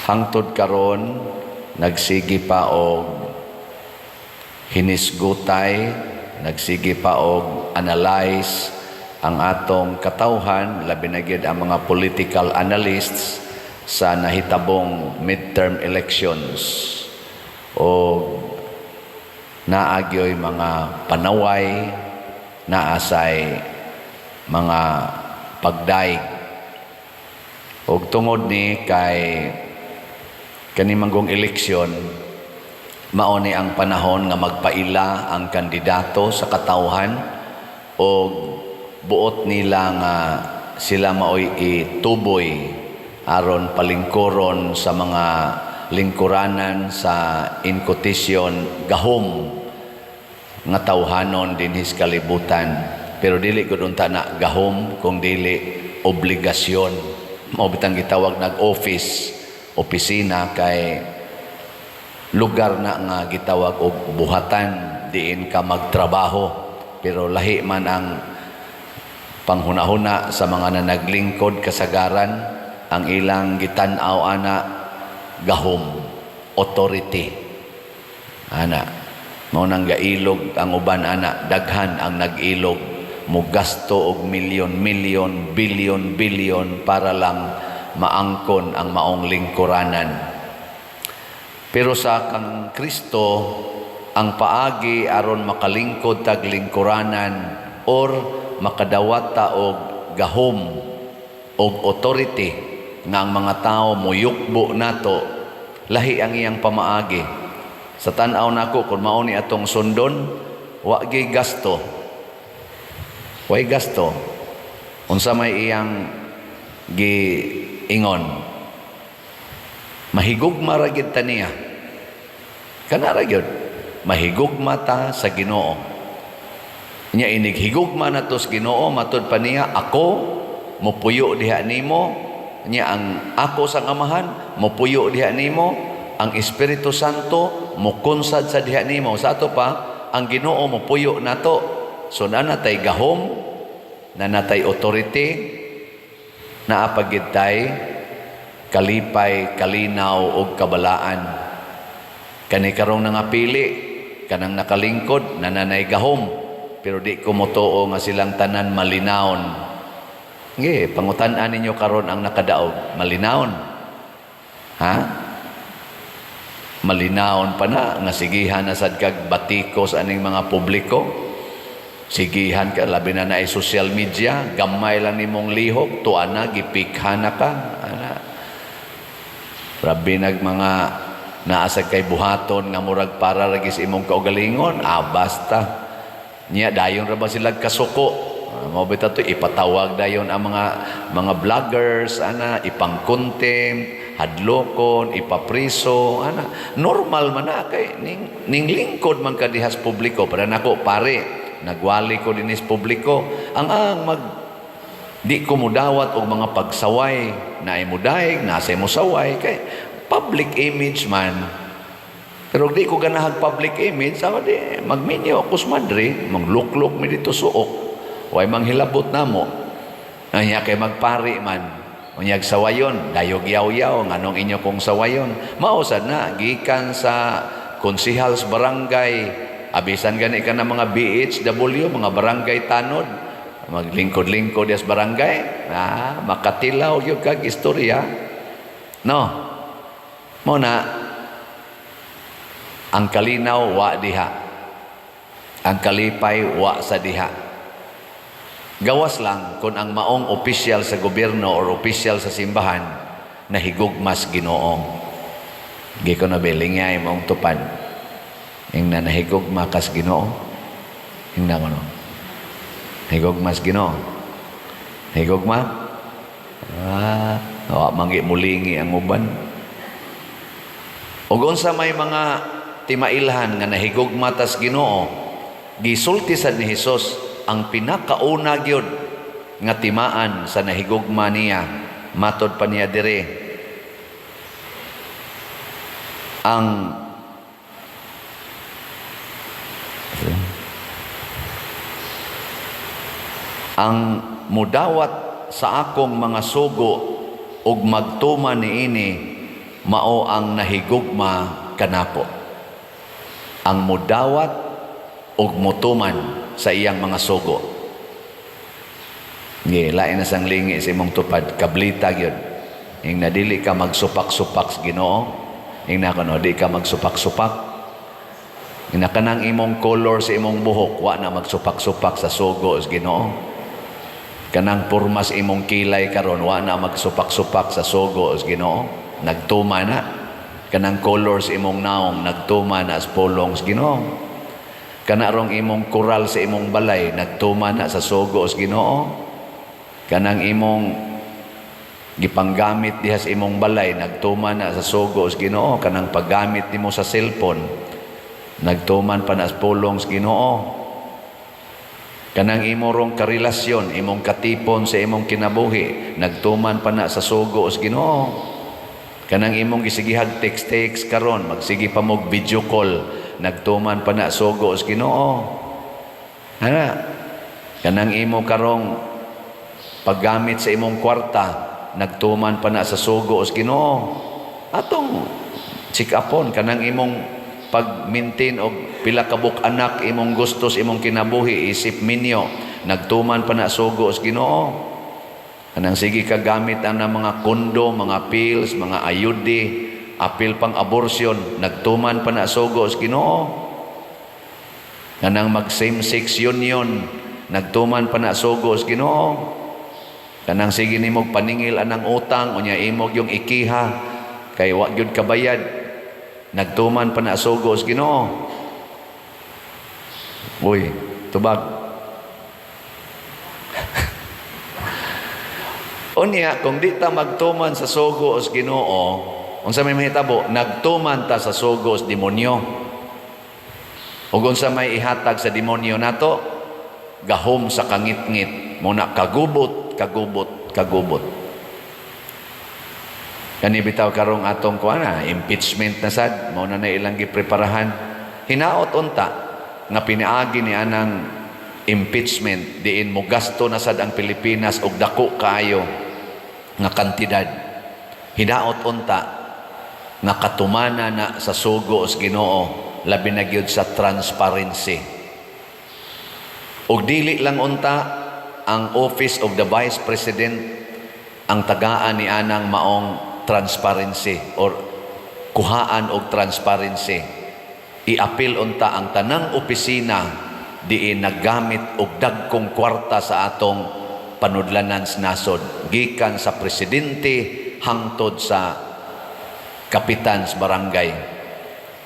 Hangtod karon nagsige pa og hinisgutay, nagsige pa og analyze ang atong katawhan, labi na gyud ang mga political analysts sa nahitabong midterm elections. O naa gyoy mga panaway, naasay mga pagdaig. Og tungod ni kay kani manggong eleksyon, mao ni ang panahon nga magpaila ang kandidato sa katawhan og buot nila nga sila maoy ituboy aron palingkuron sa mga lingkuranan sa, in quotation, gahom nga tawhanon dinhi sa kalibutan. Pero dili gud unta na gahom kung dili obligasyon. Mao bitang gitawag nag office, opisina, kay lugar na nga gitawag og buhatan, diin ka magtrabaho. Pero lahi man ang panghunahuna sa mga nanaglingkod. Kasagaran ang ilang gitan-aw ana gahom, authority ana. Mao nang gailog ang uban ana, daghan ang nag-ilog, mugasto og milyon milyon, bilyon bilyon para lang maangkon ang maong lingkuranan. Pero sa kang Kristo, ang paagi aron makalingkod tag lingkuranan or makadawat ta og gahom og authority nga ang mga tao moyukbo nato, lahi ang iyang pamaagi. Sa tan-aw nako, kung mao ni atong sundon, wa gyud gasto, way gasto. Unsa may iyang giingon? Mahigugma ra gyud ta niya. Kana ra gyud, mahigugma ta sa Ginoo. Nya inig higugma nato sa Ginoo, matud pa niya, ako mopuyo diha nimo, nya ang ako sang Amahan mopuyo diha nimo, ang Espiritu Santo mokonsad sa diha nimo. Sa ato pa, ang Ginoo mopuyo nato. So naa natay gahom, naa natay authority, naa pa gyud tay kalipay, kalinaw ug kabalaan. Kani karong nangapili, kanang nakalingkod, naa nay gahom, pero di ko motuo nga silang tanan malinawon. Nge, pangutan-an ninyo karon ang nakadaog, malinawon? Ha? Malinawon pa na nga sigihan na sad kag batikos aning mga publiko. Sigihan ka, labi na na social media, gamay lang nimong lihok, tuwa na, gipikha na ka. Ana. Rabi nag mga naasag kay buhaton nga murag para lagi sa imong kaugalingon, ah, basta. Nya dayon ra ba sila kasuko? Ah, mao bitaw to, ipatawag dayon ang mga vloggers ana, ipang-contempt, hadlokon, ipapriso ana. Normal man na kay ning lingkod man ka dihas publiko. Para nako, pare, nagwali ko dinhi sa publiko, ang mag di ko mudawat og mga pagsaway na mudaig nasa mo saway kay public image man. Pero di ko ganahag public image, ako di magminyo ako sa madre, magluklok mi dito suok, way manghilabot namo. Anya kay magpari man, unyag sawayon, dayog yaw-yaw, nganong inyo kong sawayon? Mao sad na gikan sa konsihal sa barangay, abisan gani ka na mga BHW, mga barangay tanod, maglingkod-lingkod sa barangay, ah, makatilaw gyud kag istorya. No. Mao na ang kalinaw wa diha. Ang kalipay wa sa diha. Gawas lang kung ang maong opisyal sa gobyerno or opisyal sa simbahan nahigugmas Ginoo. Gi ko na bilingay maong tupad. Ing na nahigugma kas Ginoo. Ing na ko no. Higugmas Ginoo. Higugma? Ah, wa manggi mulingi ang uban. Ug unsa may mga timailhan nga nahigugma tas Ginoo? Gisulti sad ni Hesus ang pinakauna gyud nga timaan sa nahigugma niya. Matod pa niya dire, ang mudawat sa akong mga sugo ug magtuman niini. Mao ang nahigugma kanako, ang mudawat ug mutuman sa iyang mga sugo. Ngi, lain na sang lingi sa imong tupad, kablita gyud. Ing na dili ka magsupak-supak sa Ginoo, ing na kuno di ka magsupak-supak. Ing na kanang imong color sa imong buhok, wa na magsupak-supak sa sugo sa Ginoo. Kanang porma sa imong kilay karon, wa na magsupak-supak sa sugo sa Ginoo. Nagtuma na. Kanang color sa imong naong, nagtuma na sa pulong sa Ginoo. Kana rong imong kural sa imong balay, nagtuma na sa sugo sa Ginoo. Kanang imong gipanggamit diha sa imong balay, nagtuma na sa sugo sa Ginoo. Kanang paggamit nimo sa cellphone, nagtuman pa na sa pulong sa Ginoo. Kanang imo rong karelasyon, imong katipon sa imong kinabuhi, nagtuman pa na sa sugo sa Ginoo. Kanang imong gisigihag text-text karon, magsige pa mo video call, nagtuman pa na sugo sa Ginoo. Ana, kanang imo karong paggamit sa imong kwarta, nagtuman pa na sa sugo sa Ginoo. Atong check upon kanang imong pag-maintain og pila ka buok anak imong gusto sa imong kinabuhi isip minyo, nagtuman pa na sugo sa Ginoo. Kanang sige ka gamit ang mga kondo, mga pills, mga IUD, apil pang abortion, nagtuman pa na sugo sa Ginoo. Kanang mag same sex union, nagtuman pa na sugo sa Ginoo. Kanang sige nimo paningil anang utang, unya imong yung ikiha kay wa gyud kabayad, nagtuman pa na sugo sa Ginoo. Uy, tubag. Unya, kung di ta magtuman sa sugo sa Ginoo, unsa may mahitabo? Nagtuman ta sa sugo sa demonyo. Ug unsa may ihatag sa demonyo nato? Gahom sa kangitngit. Muna kagubot, kagubot, kagubot. Kani bitaw karong atong kuan na, impeachment na sad, mao na na ilang gipreparahan. Hinaot unta nga pinaagi ni anang impeachment diin mo gasto na sad ang Pilipinas og dako kaayo nga kantidad. Hinaot unta nga katumana na sa sugo sa Ginoo, labi na gyud sa transparency. Ug dili lang unta ang Office of the Vice President ang tagaan ni anang maong transparency or kuhaan og transparency. Iapil unta ang tanang opisina diin naggamit og dagkong kwarta sa atong panudlanan sa nasod, gikan sa presidente hangtod sa kapitan sa barangay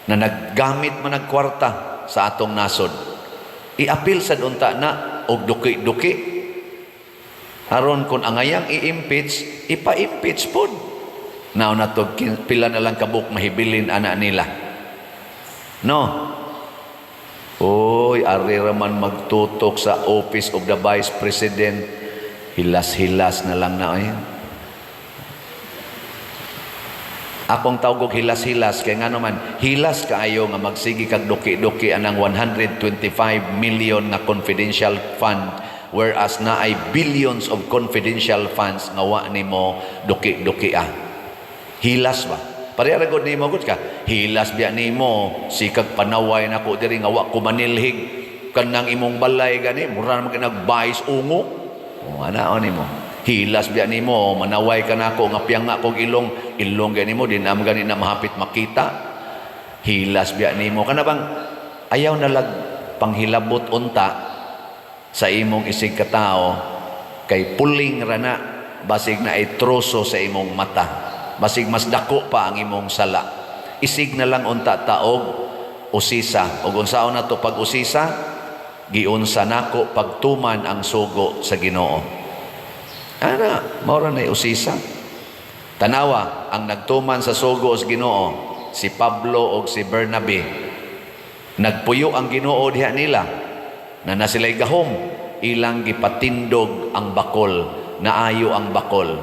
na naggamit man og kwarta sa atong nasod. Iapil sad unta na og duki-duki aron kung angayang i-impeach, ipa-impeach pod. Now na to, pila na lang kabuk mahibilin ana nila, no? Oy, ari raman magtutok sa Office of the Vice President. Hilas-hilas na lang na ay. Akong tawag og hilas-hilas kay ngano man hilas kaayo nga magsige kag duki-duki anang 125 million nga confidential fund, whereas naay billions of confidential funds nga wa nimo duki-duki ah. Hilas ba? Pareha ra gud nimo gud ka. Hilas biya nimo sikag panaway nako diri nga wa ko manilhig kanang imong balay gani mura naman kay nagbayis ungo. Oh, ana nimo. Hilas biya nimo manaway ka nako nga piyanga kog ilong, ilong gani mo di na gani na mahapit makita. Hilas biya nimo kana bang ayaw na lag panghilabot unta sa imong isig katao kay puling ra na, basig na ay troso sa imong mata, basig mas dako pa ang imong sala. Isig na lang unta taog usisa. Ug unsaon na to pag usisa? Giunsa nako pagtuman ang sugo sa Ginoo. Ana, mao ra na usisa. Tanawa ang nagtuman sa sugo sa Ginoo, si Pablo og si Bernabe. Nagpuyo ang Ginoo diha nila na sila'y gahom, ilang gipatindog ang bakol, naayo ang bakol.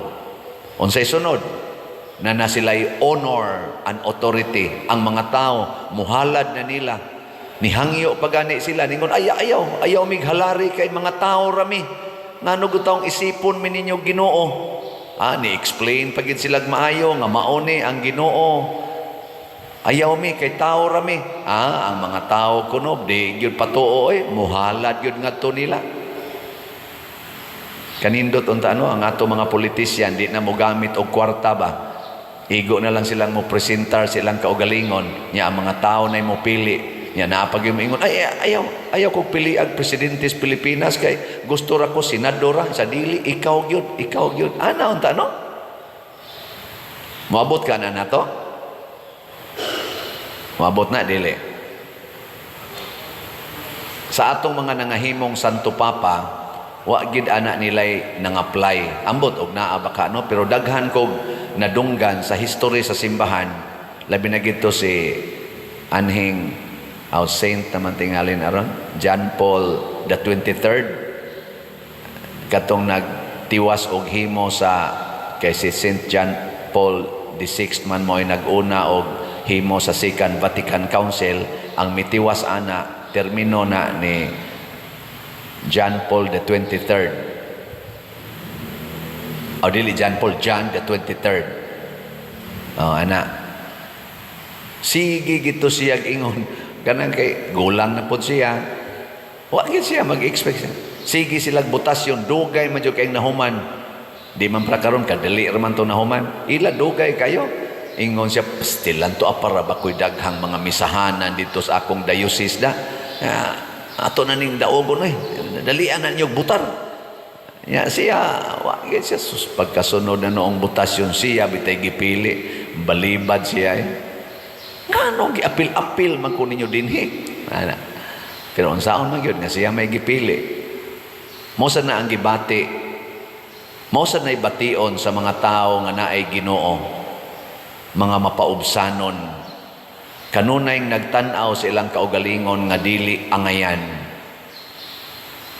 Unsay sunod? Na sila'y honor and authority. Ang mga tao muhalad na nila. Nihangyo pa gani sila ningon, "Ay, ayaw, ayaw mig halari kay mga tao rami. Ngano gud taong isipon mi ninyo Ginoo?" Ah, ni-explain pa gid sila maayo nga mao ni ang Ginoo. Ayaw mi kay tao ra mi. Ah, ang mga tao kuno di gyud patuo oy, muhalad gyud ngadto nila. Kanindot unta ano ang ato mga politisyan, di na mo gamit og kwarta ba. Igo na lang silang mo presentar silang kaugalingon nya ang mga tao na mo pili nya naa pa gyud moingon, "Ay, ayaw, ayaw kog pili ang presidente sa Pilipinas kay gusto ra ko senador ra." Sa dili, ikaw gyud, ikaw gyud ana unta no. Moabot ka na nato, moabot na dili sa atong mga nangahimong Santo Papa. Wa gid ana nilay nang-apply. Ambot og naa baka no, pero daghan kog nadunggan sa history sa simbahan, labi na gito si anhing aw saint naman tingalin aron, John Paul the 23rd, katong nagtiwas og himo sa kay si Saint John Paul the Sixth man mo ay nag-una og himo sa Second Vatican Council. Ang mitiwas ana termino na ni John Paul the 23rd. O dili John Paul, John the 23rd. Oh, ana. Sige gito siya ingon kanang kay gulang na pod siya. Wa gid siya mag-expect siya. Sige sila botasyon, dugay man jud kay nahuman. Di man pra karon kadali ra man to nahuman. Ila dugay kayo. Ingon siya, "Still lang to para ba ko'y daghang mga misahanan dito sa akong diocese da. Ah, ato na ning daogon eh. Dalian na ninyo butar." Ya siya, wa gid siya sus pagkasunod na noong botasyon siya bitay gipili, balibad siya eh. Ngano giapil-apil man ko ninyo dinhi? Ana. Pero unsaon man gyud nga siya may gipili. Mao sa na ang gibati. Mao sa na'y bation sa mga tao nga naay Ginoo. Mga mapaubsanon. Kanunay nagtan-aw sa ilang kaugalingon nga dili angayan.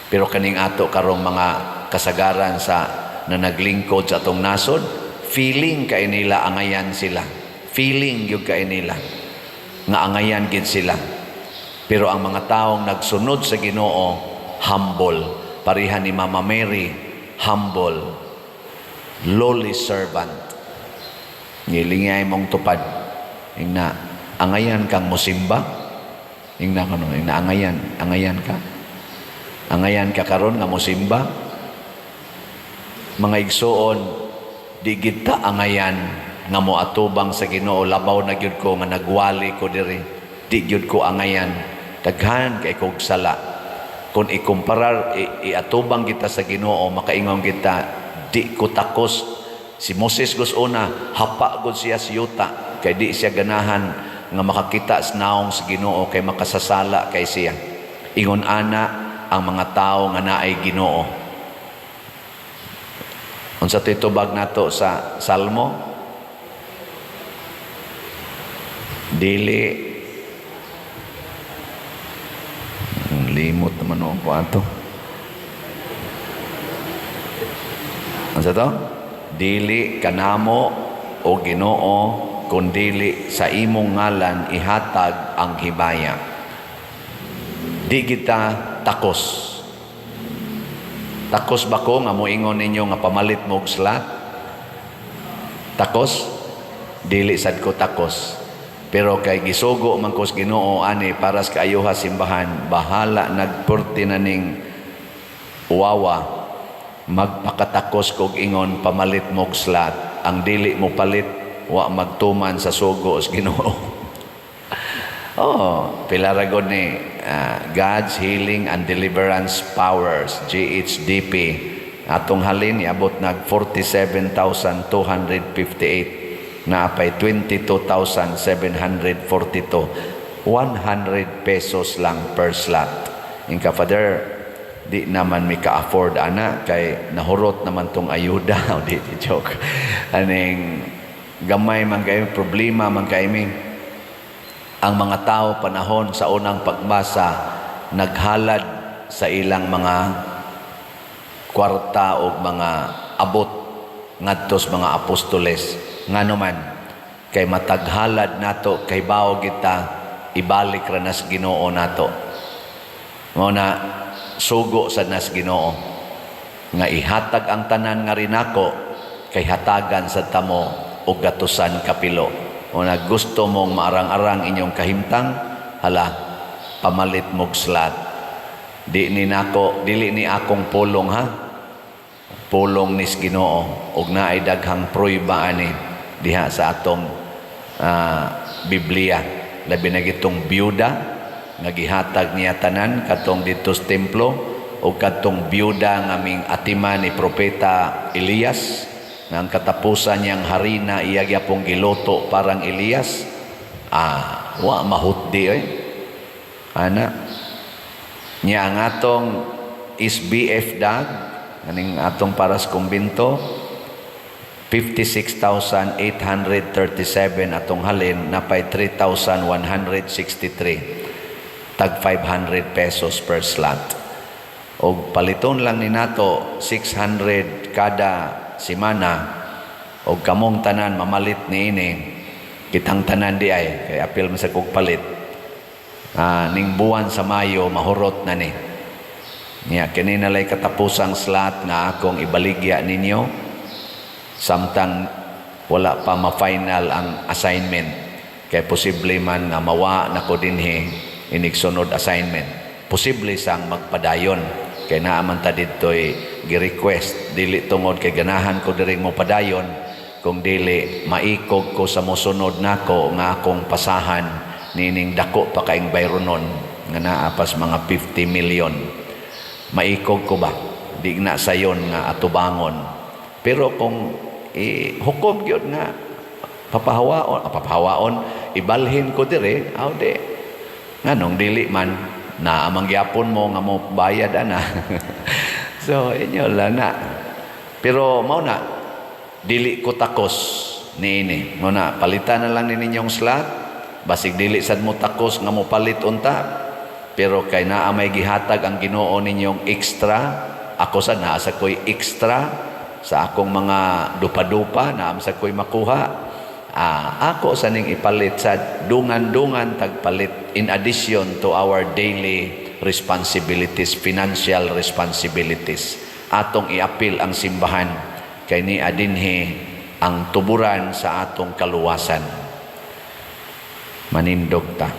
Pero kaning ato karong mga kasagaran sa na naglingkod sa atong nasod, feeling kay nila angayan sila. Feeling gyud kay nila nga angayan gid sila. Pero ang mga taong nagsunod sa Ginoo, humble. Pareha ni Mama Mary, humble. Lowly servant. Ngilingay mong tupad. Ingna, angayan kang musimba. Ingna kano, ingna angayan, angayan ka. Angayan ka karon nga musimba. Mga igsuon, di kita angayan nga moatubang sa Ginoo, labaw na gyud ko nga nagwali ko diri. Di gyud ko angayan. Daghan kay kog sala. Kung ikumparar iatubang kita sa Ginoo, makaingon kita di ko takos. Si Moses gus una, hapa gud siya sa yuta kay di siya ganahan nga makakita sa naong sa Ginoo kay makasasala kay siya. Ingon ana ang mga tao nga naay Ginoo. Unsa to'y tubag nato sa Salmo? Dili limot naman ako ato. Unsa to? Dili kanamo o Ginoo kun dili sa imong ngalan ihatag ang himaya. Di kita takos. Takos ba ko nga moingon ninyo nga pamalit mo og slot? Takos? Dili sad ko takos. Pero kay gisugo man ko sa Ginoo ani para sa kaayuha simbahan, bahala nagpurti na ning uwawa, magpakatakos kog ingon pamalit mo og slot. Ang dili mo palit, wa magtuman sa sugo sa Ginoo. Oh, pila ra gud ni God's Healing and Deliverance Powers, GHDP. Atong halin iabot nag 47,258, naapay 22,742. 100 pesos lang per slot. Inka, "Father, di naman mi ka-afford ana kay nahurot naman tong ayuda." O di, di joke. Aning gamay man kayo, problema man kayo mi. Ang mga tao panahon sa unang pagbasa naghalad sa ilang mga kwarta o mga abot ngadto sa mga apostoles. Ngano man kay mataghalad nato kay bao kita ibalik ra nas Ginoo nato. Mao na sugo sa nas Ginoo nga ihatag ang tanan nga rinako. kay hatagan sa tamo og gatusan kapilo. O na gusto mong maarang-arang inyong kahimtang, hala, pamalit mog slot. Di ni nako, dili ni akong pulong ha. Pulong nis Ginoo ug naay daghang prueba ani diha sa atong Biblia. Labi na gitong byuda nga gihatag niya tanan katong didto sa templo o kadtong byuda nga ming atiman ni Propeta Elias nga ang katapusan niyang harina iya gyapong giluto parang Elias. Wa mahutdi oy ana niya. Ang atong SBF dag aning atong para sa kumbinto, 56,837 atong halin, napay 3,163, tag 500 pesos per slot. Og paliton lang ni nato 600 kada semana og kamong tanan mamalit niini, kitang tanan di ay kay apil man sa kog palit ning buwan sa Mayo, mahurot na ni niya. Kini na lay katapusang slot nga akong ibaligya ninyo samtang wala pa ma-final ang assignment, kay posible man nga mawa na ko dinhi inig sunod assignment. Posible sang magpadayon kay naa man ta didto'y gi-request. Dili tungod kay ganahan ko diri mo padayon, kung dili maikog ko sa mosunod nako nga akong pasahan nining dako pa kaing bayronon nga naa pas mga 50 million. Maikog ko ba, di na sayon nga atubangon. Pero kung hukom gyud nga papahawaon, papahawaon, ibalhin ko dire, aw di nganong dili man na amang gyapon mo nga mo bayad ana. So inyo lang na, pero mao na, dili ko takos niini. Mao na, palitan na lang ni ninyong slot. Basig dili sad mo takos nga mo palit unta, pero kay naa may gihatag ang Ginoo ninyong extra. Ako sad, naa sa ko'y extra sa akong mga dupa-dupa, naa sa ko'y makuha. Ako sa ning ipalit sa dungan-dungan tagpalit in addition to our daily responsibilities, financial responsibilities. Atong iapil ang simbahan kay ni adinhi ang tuburan sa atong kaluwasan. Manindog ta.